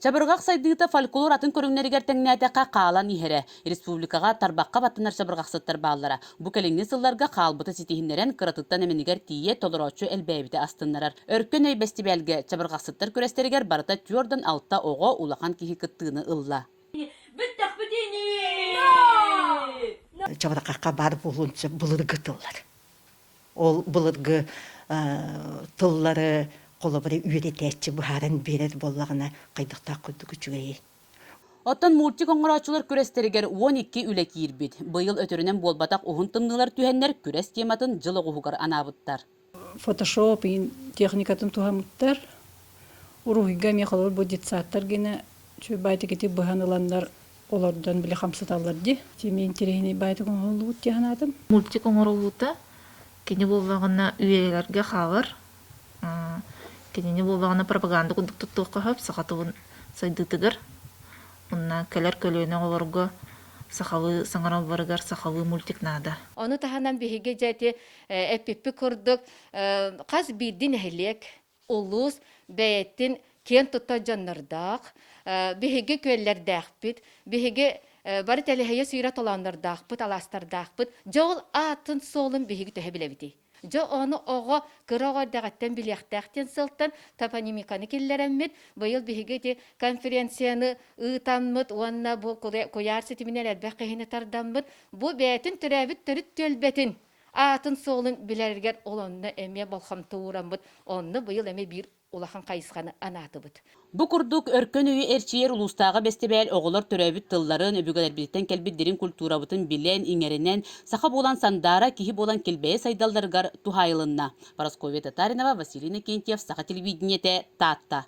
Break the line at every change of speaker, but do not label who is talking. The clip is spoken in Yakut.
Чабырҕах сайдыыта фольклор атын көрүҥнэригэр тэҥнээтэххэ хаалан иһэрэ. Республикаҕа тарбахха баттанар чабырҕахсыттар бааллара. Бу кэлиҥҥи сылларга хаалбыты ситиһиннэрэн кыратыттан эмэнигэр тиийэ толорооччу элбээбитэ астыннарар. Өркөн өй бэстибээлгэ чабырҕахсыттар күрэстэригэр барыта 46 оҕо улахан киһи кыттыыны ылла.
Чабырҕахха баар буолуон сөп былыргы тыллар. Ол былыргы тыллары холобура үөрэтээччи быһааран биэрэр буоллаҕына хайдахтаах курдук үчүгэйий.
Оттон мультик оҥорооччулар күрэстэригэр 12 үлэ киирбит. Быйыл өтөрүнэн буолбатах уһун тымныылар түһэннэр күрэс тематын дьыл оҕуһугар анаабыттар.
Фотошоп техникатын туһаммыттар. Уруһуйга эмиэ холобур бу детсадтар гинэ үчүгэй баайтык быһан ыланнар олордон били хамсаталлар дии. Тимин интэриэһинэй баайтык оҥоһуллубут дии санаатым.
Мультик оҥоруллуута кини буоллаҕына үйэлэргэ хаалар. Кинини буоллаҕына пропаганда курдук туттуохха сөп саха тылын сайдыытыгар. Уонна кэлэр көлүөнэ оҕолорго сахалыы саҥаралларыгар сахалыы мультик наада.
Ону таһынан биһиги дьэ ити эппиппит курдук хас биирдии нэһилиэк, улуус бэйэтин киэн туттар дьоннордоох, биһиги күөллэрдээхпит, биһиги бары тэлэһийэ сүүрэ толооннордоохпут, алаастардаахпыт. Дьэ ол аатын-суолун биһиги төһө билэбитий? Дьэ ону оҕо кыра оҕо эрдэҕиттэн билиэхтээх диэн сылтан топонимиканы киллэрэммит, быйыл биһиги ити конференцияны ыытаммыт уонна бу куйаар ситиминэн элбэх киһини тардаммыт, бу бэйэтин төрөөбүт төрүт түөлбэтин аатын-суолун билэригэр ол онно эмиэ болҕомто уураммыт, онно быйыл эмиэ биир улахан хайысханы анаатыбыт.
Бу курдук Өркөн өйү эрчийэр улуустааҕы бэстибээл оҕолор төрөөбүт тылларын, өбүгэлэрбититтэн кэлбит дириҥ культурабытын билэн, иҥэринэн, саха буолан сандаара, киһи буолан килбэйэ сайдалларыгар туһаайылынна. Парасковья Татаринова, Василий Иннокентьев, Саха телевидениетэ, Таатта.